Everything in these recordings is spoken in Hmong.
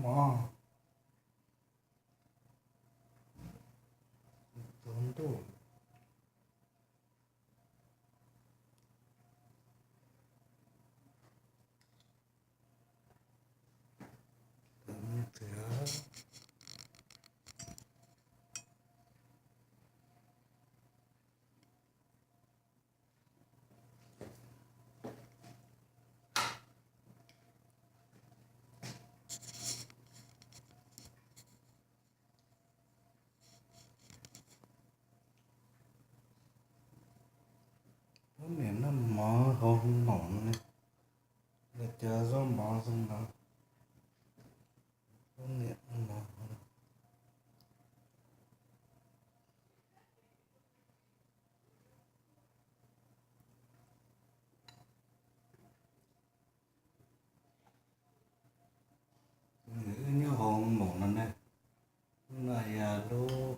mov, tsaus ntuj. Poj niam noj mov hauv hoos maum ne, los cov zaub mov xwb no. Poj niam noj mov. Wb nyob hoos maum no ne, lub no yog lub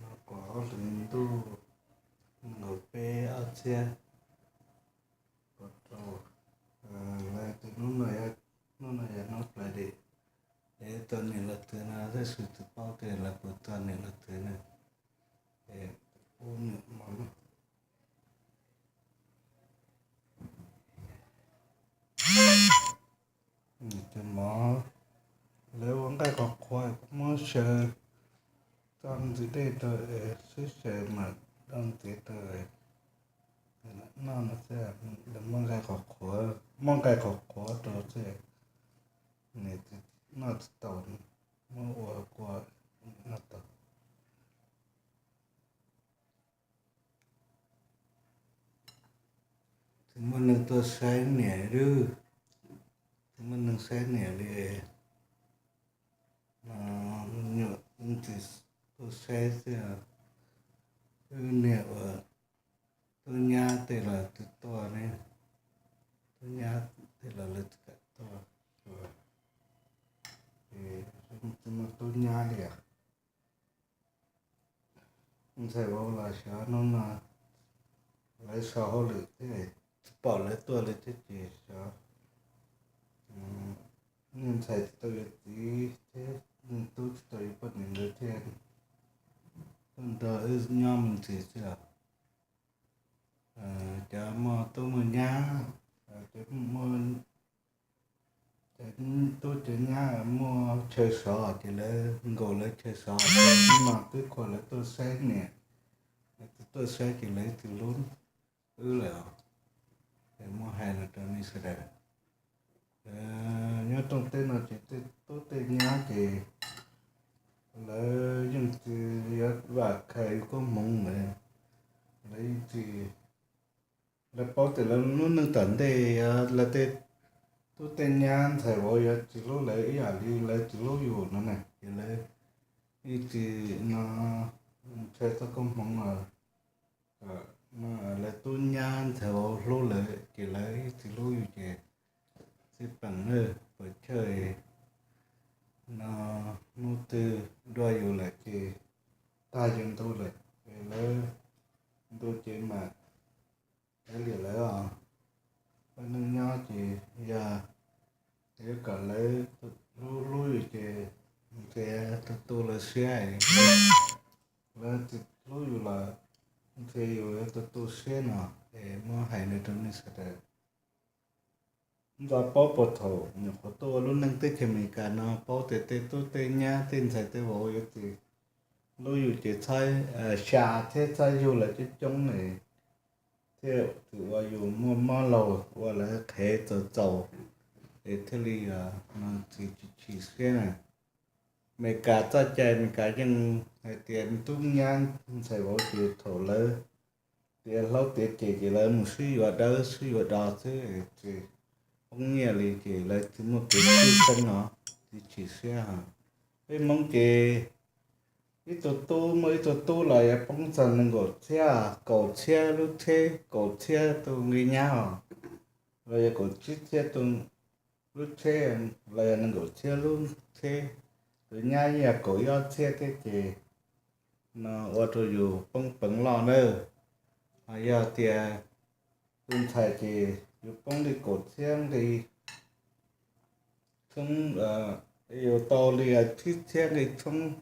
no, kaum ob hlis ntuj, nkaum peb ob txhiab kaum rau. Lawv tias hnub no, hnub no yog hnub Friday, es txog niam laus twv no, tab sis tsis paub tias lawv puas txog niam laus twv na. Es ua niam mov, cov mov, lawv ua nqaij qhuav qhuav, muab xyaw txoj ntxiv dej rau, sib xyaw mas daj ntxiv rau noj no xwb. Lawv muab nqaij qhuav qhuav, muab nqaij qhuav qhuav rau xwb, noj tsis tau, muab ua kua noj tau. Tsis muaj neeg tuaj saib niam lawm, tsis muaj neeg saib niam li. Nyuam tsis tuaj saib xwb. Wb niam uas tub nyab tej los twb tuaj ne, tub nyab tej los lawv tsis kam tuaj, tsis muaj tub nyab li os. Ntxhais vauv los xyov hnub no lawv sau hauj lwm thiab, tsis pom lawv tuaj li thiab ces xyov, niag ntxhais tsis tau yuav txiv thiab niag tub tsis tau yuav poj niam ntawd thiaj tuaj nrog wb nyob me ntsis xwb os. Cov muaj tub muaj nyab, cov muaj, cov tub cov nyab muaj chaw sov ces lawv nkaum lawv chaw sov, hnub no twb khuav lawv tuaj saib niam, lawv twb tuaj saib ces lawv twb hlub wb lawm. Muab hais no rau nej sawv daws. Nyob rooj teb no ces tej tub tej nyab ces lawv yeej tsis yuav vam khais koob hmoov lawm, lawv yeej tsis, lawv paub tias lawv lub neej tom ntej lawv tej tub tej nyab ntxhais vauv yuav tsis hlub lawv ib yam li lawv tsis hlub yus no na, ces lawv yeej tsis no, ntshe txoj koob hmoov los lawv tub nyab ntxhais vauv hlub lawv ces lawv yeej tsis hlub yus ces xij peem na, puas chawj no, hnub twg dua yus lawm ces tag yus ntu lawm, lawv ntu ces mam kav liam lawv os. Peb neej nyob ces yog yuav kom lawv hlub hlub yus ces ntshe tus tu lawv siab, lawv tsis hlub yus los ntshe yus yuav tus tu siab no, es muab hais li rau nej sawv daws. Ntxov paub puag thaum nyuam qhuav tuaj ua lub neej teb chaws Amelikas no paub tias tej tub tej nyab tej ntxhais tej vauv yuav tsis hlub yus ces txhob xya thiab txhob yug lawv coob coob ne, thiaj tsis ua yus muaj mob laug ua lawv qhev txaus txaus, es thiaj li tsis chim siab na. Amelikas txoj cai Amelikas yeej hais tias tub nyab ntxhais vauv ces thaum lawv tiav hlob tiav ceg ces lawv mus sib yuav dawb sib yuav do xwb, tsis poob nyiaj li ces lawv tsis muaj kev sib xeeb os, tsis chim siab os. Peb Hmoob ces ib tug tub muaj ib tug tub los yuav poob txog nees nkaum txhiab, kaum txhiab lub tsheb, kaum txhiab tus nqi nyab os, los yog kaum tsib txhiab tus lub tsheb, los yog nees nkaum txhiab lub tsheb, tus nyab yeej yog kaum ib ob txhiab thiab ces no ua rau yus poob peev loj nawb. Ho yog tias tus ntxhais ces yus poob li kaum txhiab nqi txhoob, yus tau li tsib txhiab nqi txhoob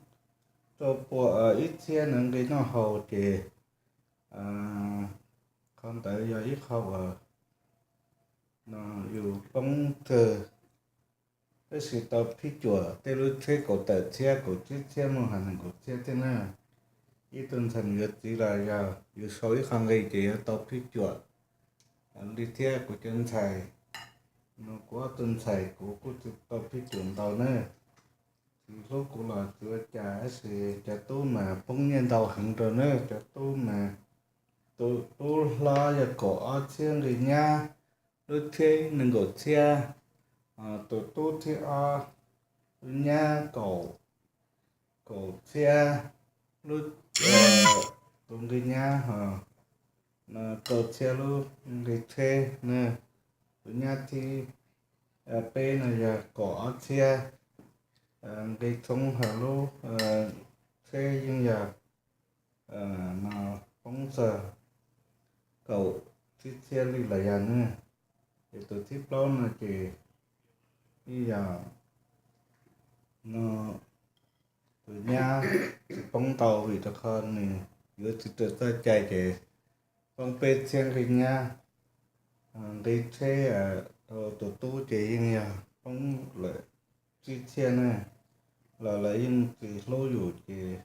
rau pua ib txhiab na nqi noj haus ces qhov ntawd yog ib qho uas no yus poob kawg. Tab sis tau phib cuam tej lub tsheb kaum tawm txhiab kaum tsib txhiab mus hais nees nkaum txhiab thiab na. Ib tug ntxhais mus yuav txiv los yog yus sau ib qho nqi ces yuav tau phib cuam li thiab. Kuv cov ntxhais no kuv ob tug ntxhais kuv kuj tsis tau phib cuam ntau na. Txiv hlub kuv los tsis ua cas tab sis cov tub mas poob nyiaj ntau heev rau na. Cov tub mas tus tub hlob yog kaum ob txhiab nqi nyab, lub tsheb nees nkaum txhiab, tus tub thib ob lub nyab kaum, kaum txhiab, lub, tus nqi nyab ho rau txhiab lub nqi tsheb na. Tus nyab thib peb no yog kaum ob txhiab nqi txhoob ho lub tsheb yeej yog no poob txog kaum tsib txhiab li los yog na. Ces tus thib plaub no ces yeej yog no tus nyab tsis poob ntau vim rau qhov nws yuav tsis raws txoj cai ces poob peb txhiab nqi nyab. Nqi tsheb rau tus tub ces yeej yog poob lawm tsib txhiab na. Los lawv yeej tsis hlub yus ces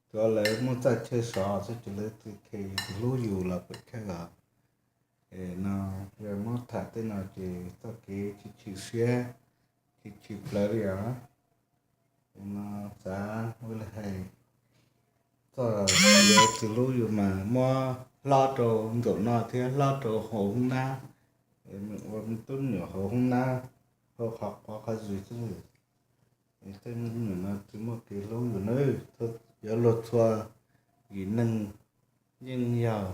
tsuav lawv muaj txoj chaw sov xwb ces lawv tsis khe yus, tsis hlub yus los pes chaw os. Es no yog muab tham tej no ces txoj kev tsis chim siab, tsis chim plawv li os. Es no xav ua li hais txog yuav tsis hlub yus mas muab hlob rau ntxaum no thiab hlob rau hauv hoob nab, ua me tub me nyuam hauv hoob nab, hauv qhov quav qhov zis xwb. Es tej me tub me nyuam no tsis muaj kev hlub yus na. Yuav luag txhua yim neeg yeej yog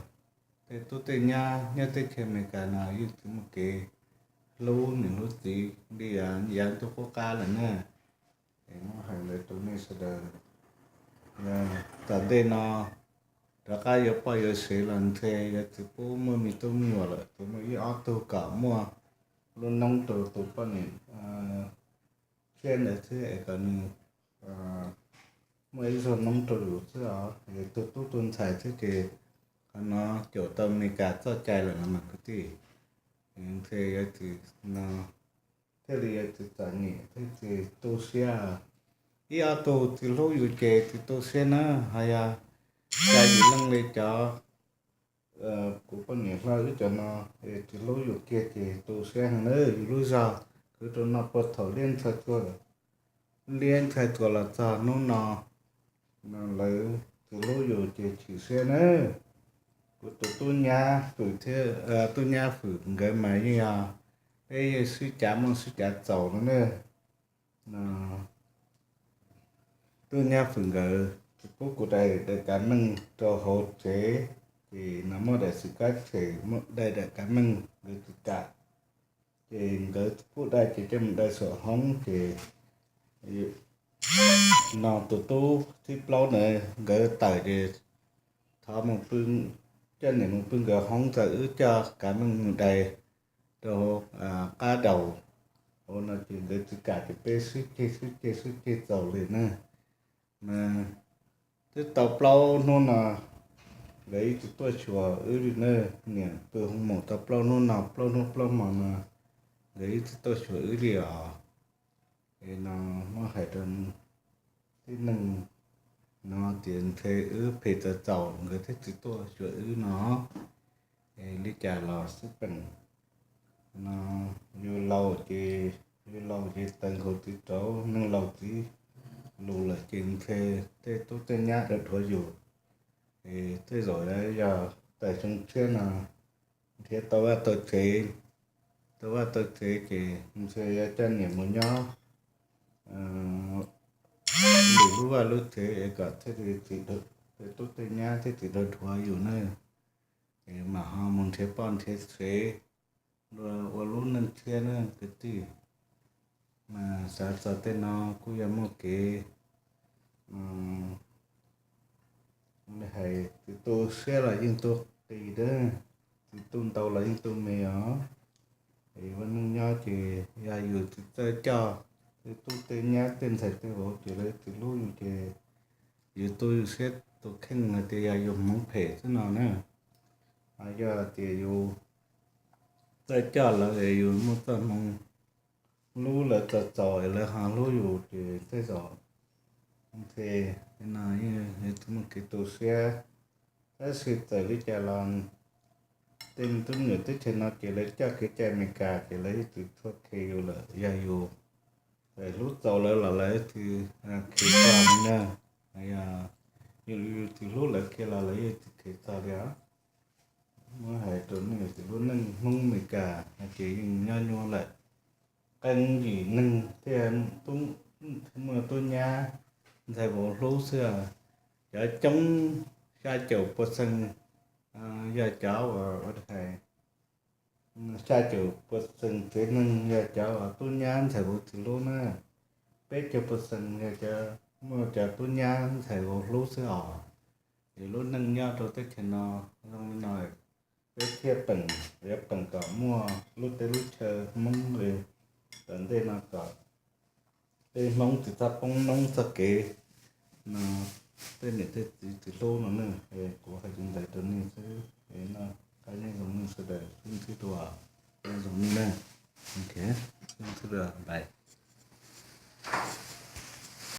tej tub tej nyab nyob teb chaws Amelikas no yeej tsis muaj kev hlub niam hlub txiv li yav ntuj qub qab lawm na. Es muab hais ntawd rau nej sawv daws, tom ntej no rov qab yuav poj yuav sev los ntshe yuav tsis pub muaj me tub me nyuam lawm, tsuas muaj ib ob tug kom muaj lub noob rau tus poj niam tshiab ntawd xwb es kom nws muaj ib zaug noob rau yus xwb os. Es tus tub tus ntxhais thiab ces qhov no caum tau Amelikas txoj cai lawm no mas kwv tij. Ntshe yuav tsis no thiaj li yuav tsis txom nyem thiab tsis tu siab. Ib ob tug tsis hlub yus ces tsis tu siab na. Ho yog cov yim leej li cov kuv poj niam hlob wb cov no es tsis hlub yus kiag ces tu siab heev na. Yus lub zog kwv rau no puag thaum liab ntxhais txuas, liab ntxhais txuas los txog hnub no, lawv tsis hlub yus ces chim siab na. Kuv tus tub nyab fwm thiab tub nyab fwm nkawd mas yeej yog peb yeej sib cav muaj sib cav txaus no na. Tub nyab fwm nkawd tsis pub kuv dai daim kav meej rau hauv tsev, ces no muaj daim xwm kab tshem, muaj dai daim kav meej nkawd tsis kam, ces nkawd pub dai ces coj mus dai saum hoob ces no tus tub thib plaub ntawd nkawd tawm ces thov mus pw, coj niam mus pw nkawd hoob, txawm wb coj kav meej mus dai rau qab daus hauv no ces nkawd tsis kam ces peb sib ceg sib ceg sib ceg txaus li na. Mas twb tau plaub hnub no nkawd ib tsis tuaj xyuas wb li na. Niam pw hoo maum tau plaub hnub no, plaub hnub plaub hmo no nkawd ib tsis tuaj xyuas wb li os. Es no muab hais rau tib neeg no tias ntshe wb phem txaus txaus nkawd thiaj tsis tuaj xyuas wb no. Es li cas los xwb peem no, yus laus ces, yus laus ces taws nkaus txiv rauv, neeg laus txiv lus lawm ces ntshe tej tub tej nyab dhawv dhuav yus. Es tej zaum yog tawm xyoo tshiab no nrhiav tau vaj tau tsev, tau vaj tau tsev ces ntshe yuav coj niam mus nyob lwm lub vaj lub tsev es kom thiaj li tsis, tej tub tej nyab thiaj tsis dhawv dhuav yus na. Es mam ho mus nrhiav poj nrhiav sev dua ua lub neej tshiab na kwv tij. Mas xav txog tej no kuj yog muaj kev hais, tsis tu siab los yeej tu qis dab, tsis tu ntau los yeej tu me os. Es ua neej nyob ces yog yus tsis txawj coj tej tub tej nyab tej ntxhais tej vauv ces lawv tsis hlub yus ces yus tu yus siab tus kheej hais tias yog yus hmoov phem xwb no na. Ho yog tias yus txawj coj lawv es yus muaj txoj hmoo hlub lawv txaus txaus es lawv ho hlub yus ces tej zaum ntshe no yeej yog tus muaj kev tu siab. Tab sis txawm li cas los tej tub me nyuam teb chaws no ces lawv coj kev cai Amelikas ces lawv yeej tsis tshua khev yus lawm. Yog yus txawm hlub txaus lawv los lawv tsis khev txog li na. Yog yus tsis hlub lawv kiag los lawv yeej tsis khev txog li os. Muab hais rau nej tias lub neej Hmoob Amelikas no ces yeej nyob nyuaj lawm. Qee yim neeg thiaj muaj tub nyab ntxhais vauv hlub xwb. Cov coob xya caum pua xees yog cov uas ua hais xya caum pua xees tsev neeg yog cov uas tub nyab ntxhais vauv tsis hlub na. Peb caug pua xees yog cov muaj cov tub nyab ntxhais vauv hlub xwb os. Es lub neej nyob rau teb chaws no zoo li no, peb thiaj peem, yuav peem kom muaj lub teb lub chaw Hmoob li tom ntej no kom tej Hmoob tsis txhob poob noob txoj kev no, tej niam tej txiv tsis hlub no ne. Kuv hais li ntawd rau nej xwb, qab nyob zoo nej sawv daws, sib ntsib dua, nyob zoo nej na.